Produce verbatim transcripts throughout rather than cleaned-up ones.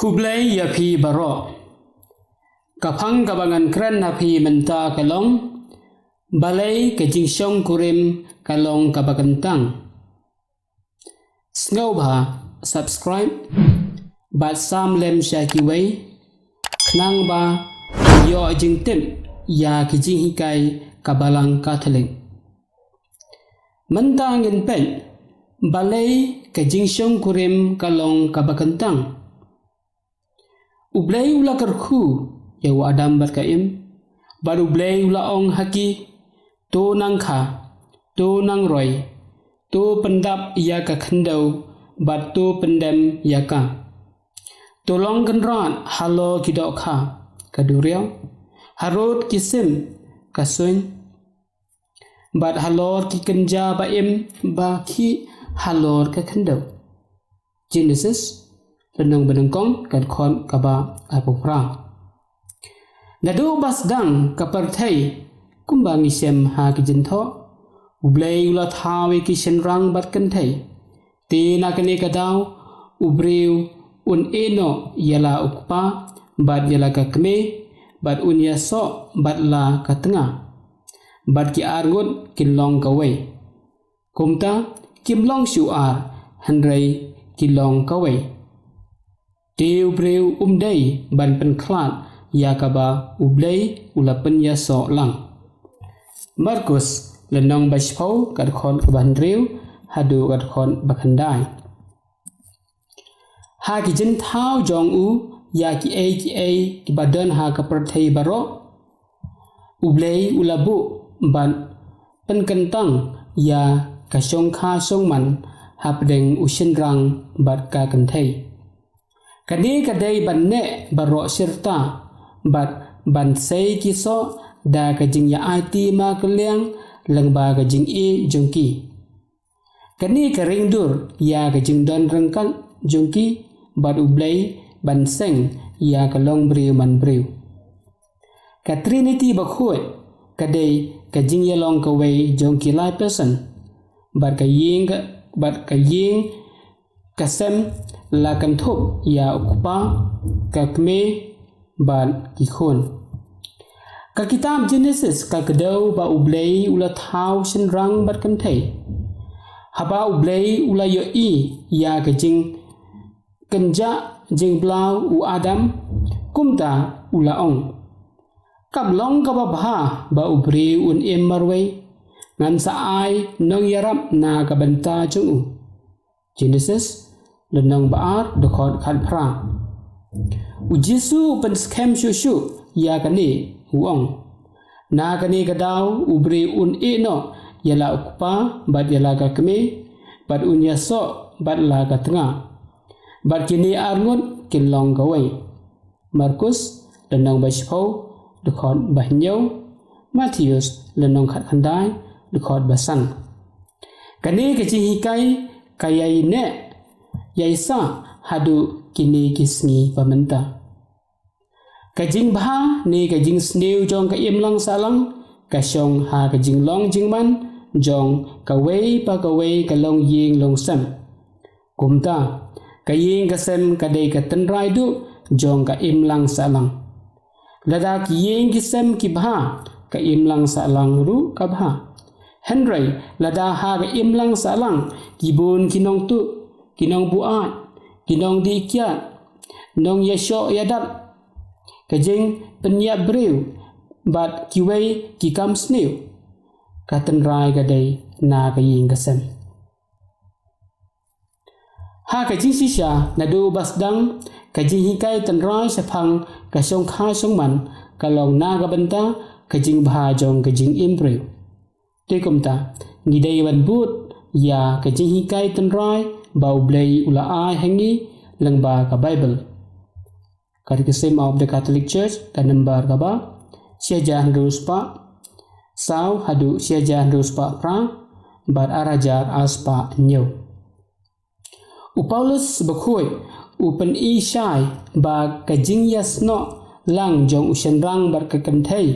Khublei ïa phi baroh. Ka phang kaba ngan kren ha phi mynta ka long, balei ka jingshongkurim ka long kaba kyntang. Sngewbha subscribe bad sam lem sha kiwei, khnang ba ïoh jingtip ïa ki jinghikai ka Balang Katholik. Mynta ngin peit balei ka jingshongkurim ka long kaba kyntang. U Blei u la kyrkhu ïa u Adam bad ka Im, bad U Blei u la ong ha ki, "To nang kha, to nang roi, to pyndap ïa ka khyndew, bad to pyndem ïa ka. To long kynrad halor ki dohkha, ka duriaw, harud ki sim, ka suiñ, bad halor ki kynja ba im ba khih halor ka khyndew." Genesis, lynnong ba nyngkong, ka dkhot kaba arphew phra. Naduh ba sdang ka pyrthei, kumba ngi shem ha ki jingthoh, U Blei u la thaw ïa ki shynrang bad kynthei. Te na kane ka daw, u briew un ïehnoh ïa la u kpa bad ïa la ka kmie, bad un ïasoh bad la ka tnga, bad ki arngut kin long kawei. Kumta, kim long shuh ar, hynrei ki long kawei. Te u briew um dei ban pynkhlad ïa kaba U Blei u la pynïasoh lang. Markus, lynnong ba shiphew, ka dkhot kaba hynriew haduh ka dkhot ba khyndai. Ha ki jingthaw jong u ïa kiei kiei kiba don ha ka pyrthei baroh, U Blei u la buh ban pynkyntang ïa ka shongkha shongman hapdeng u shynrang bad ka kynthei. Kane ka dei ban neh baroh shirta, bad ban sei ki soh da ka jingïa-aiti ma ka liang lyngba ka jingïeit jong ki. Kane ka ring dur ïa ka jingdon ryngkat jong ki bad U Blei ban seng ïa ka longbriew manbriew. Ka Trinity bakhuid ka dei ka jingïalong kawei jong ki lai person, bad ka ïing ka, bad ka ïing ka sem la kynthup ïa u kpa, ka kmie, bad ki khun. Ka kitab Genesis ka kdew ba U Blei u la thaw shynrang bad kynthei. Haba U Blei u la ïohi ïa ka jingkynjah jingblaw u Adam, kumta u la ong, "Kam long kaba bha ba u briew un im marwei, ngan sa ai nongïarap na ka bynta jong u." Genesis, lynnong ba ar, dkhot khatphra. U Jisu u pynskhem shuh shuh ïa kane, u ong, "Na kane ka daw u briew un ïehnoh ïa la u kpa bad ïa la ka kmie, bad un ïasoh bad la ka tnga, bad kine arngut kin long kawei." Markus, lynnong ba shiphew, dkhot ba hynñiew. Mathaios, lynnong khatkhyndai, dkhot ba san. Kane ka jinghikai ka ïai neh ïai sah haduh kine ki sngi ba mynta. Ka jingbha ne ka jingsniew jong ka imlang sahlang ka shong ha ka jinglong jingman jong kawei pa kawei ka longïing longsem. Kumta, ka ïing ka sem ka dei ka tynrai duh jong ka imlang sahlang. Lada ki ïing ki sem ki bha, ka imlang sahlang ruh ka bha. Hynrei lada ha ka imlang sahlang ki bun ki nongtuh, ki nongbuaid, ki nongdih kiad, nongïashoh ïadat, ka jingpynïap briew bad kiwei ki kam sniew, ka tynrai ka dei na ka ïing ka sem. Ha ka jingshisha, naduh ba sdang ka jinghikai tynrai shaphang ka shongkha shongman ka long na ka bynta ka jingbha jong ka jingim briew. Te kumta, ngi dei ban bud ïa ka jinghikai tynrai ba U Blei u la ai ha ngi lyngba ka Baibl. Catechism of the Catholic Church, ka number kaba shi hajar hynriew spah saw haduh shi hajar hynriew spah phra bad ar hajar ar spah hynñiew. U Paulus bakhuid u pyni shai ba ka jingïasnoh lang jong u shynrang bad ka kynthei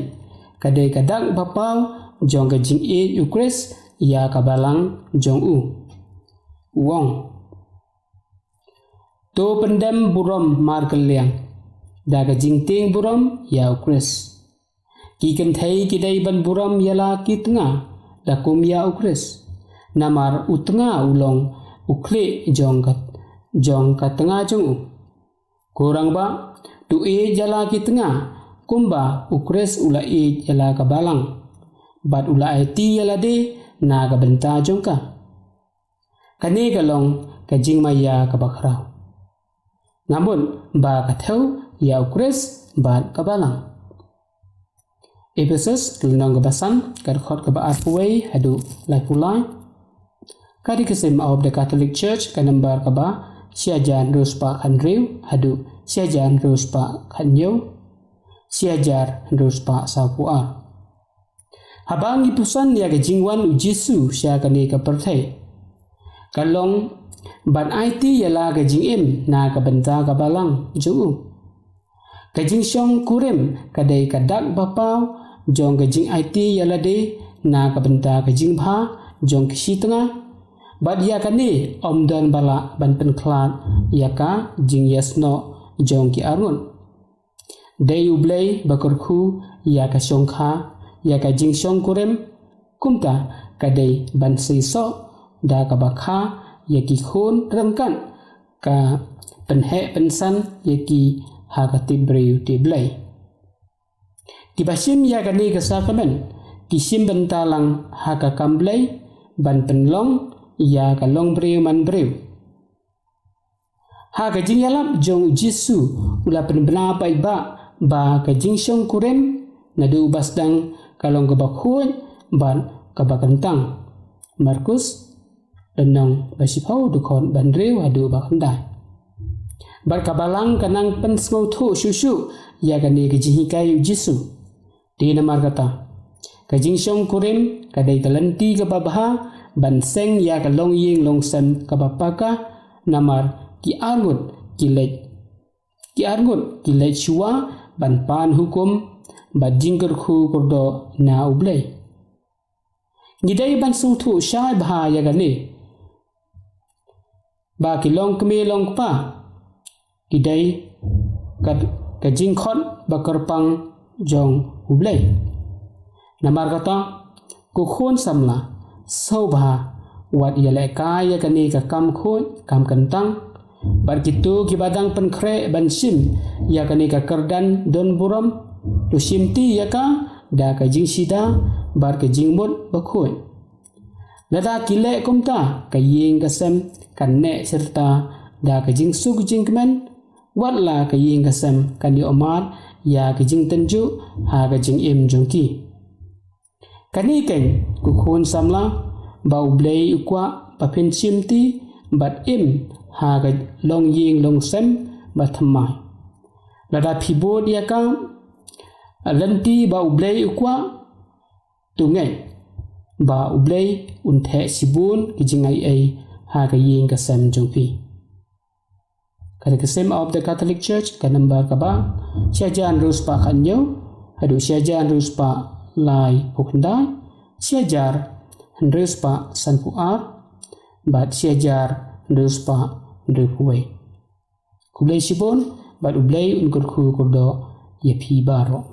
ka dei ka dak ba paw jong ka jingïeit u Khrist ïa ka balang jong u. U ong, To pyndem burom markylliang da ka jingtieng burom ïa U Khrist. Ki kynthei ki dei ban burom ïa la ki tnga da kum ïa U Khrist. Namar u tnga u long u khlieh jong ka, jong ka tnga jong u. Ko rangbah, to ïeit ïa la ki tnga kumba U Khrist u la ïeit ïa la ka balang, bad u la aiti ïa lade na ka bynta jong ka. Kane ka long ka jingmaïa kaba khraw. Nga mut ba ka thew ïa U Khrist bad ka balang. Ephesus lynnong kaba san, ka dkhot kaba arphew wei haduh laiphew lai. Catechism of the Catholic Church, ka number kaba shi hajar hynriew spah khathynriew haduh shi hajar hynriew spah khathynñiew, shi hajar hynriew spah sawphew ar. Haba ngi pyrshang ïa ka jingwan U Jisu sha kane ka pyrthei, ka long ban aiti ïa la ka jingim na ka bynta ka balang jong u. Ka jingshong kurim ka dei ka dak ba paw jong ka jingaiti ïa lade na ka bynta ka jingbha jong ki shi tnga. Bad ïa kane ym don ba lah ban pynkhlad ïa ka jingïasnoh jong ki arngut. Dei U Blei ba kyrkhu ïa ka shongkha, ïa ka jingshong kurim, kumta ka dei ban seisoh da kaba kha ïa ki khun ryngkat ka pynheh pynsan ïa ki ha ka tip briew tip Blei. Kiba shim ïa kane ka sakramen ki shim bynta lang ha ka kam Blei ban pynlong ïa ka longbriew manbriew. Ha ka jingïalap jong U Jisu u la pynbna paidbah ba ka jingshong kurim naduh ba sdang ka long kaba khuid bad kaba kyntang. Markus lynnong ba shiphew, dkhot ba hynriew haduh ba khyndai. Bad ka balang ka nang pynsngewthuh shuh shuh ïa kane ka jinghikai U Jisu. Te namar kata, ka jingshong kurim ka dei ka lynti kaba bha ban seng ïa ka longïing longsem kaba paka, namar ki arngut ki leit, ki arngut ki leit shuwa ban pan hukum bad jingkyrkhu kyrdoh na U Blei. Ngi dei ban sngewthuh shai bha ïa kane, ba ki longkmie longkpa ki dei ka, ka jingkhot ba kyrpang jong U Blei. Namar kata, ko khun samla, sngewbha wat ïalehkai ïa kane ka kam khuid kam kyntang. Bad kito kiba dang pynkhreh ban shim ïa kane ka kyrdan don burom, to shimti ïa ka da ka jingshida bad ka jingmut bakhuid. Lada ki leh kumta, ka ïing ka sem kan neh shirta da ka jingsuk jingkmen, wat la ka ïing ka sem kan ïohmad ïa ka jingtynjuh ha ka jingim jong ki. Kane keiñ, ko khun samla, ba U Blei u kwah ba phin shimti bad im ha ka longïing longsem bathymmai. Lada phi bud ïa ka lynti ba U Blei u kwah, to ngeit ba U Blei un theh shibun ki jingai ei ha ka ïing ka sem jong phi. Catechism of the Catholic Church, ka number kaba shi hajar hynriew spah khathynñiew haduh shi hajar hynriew spah laiphew khyndai, shi hajar hynriew spah sanphew ar, bad shi hajar hynriew spah hynriewphew wei. Khublei shibun, bad U Blei un kyrkhu kyrdoh ïa phi baroh.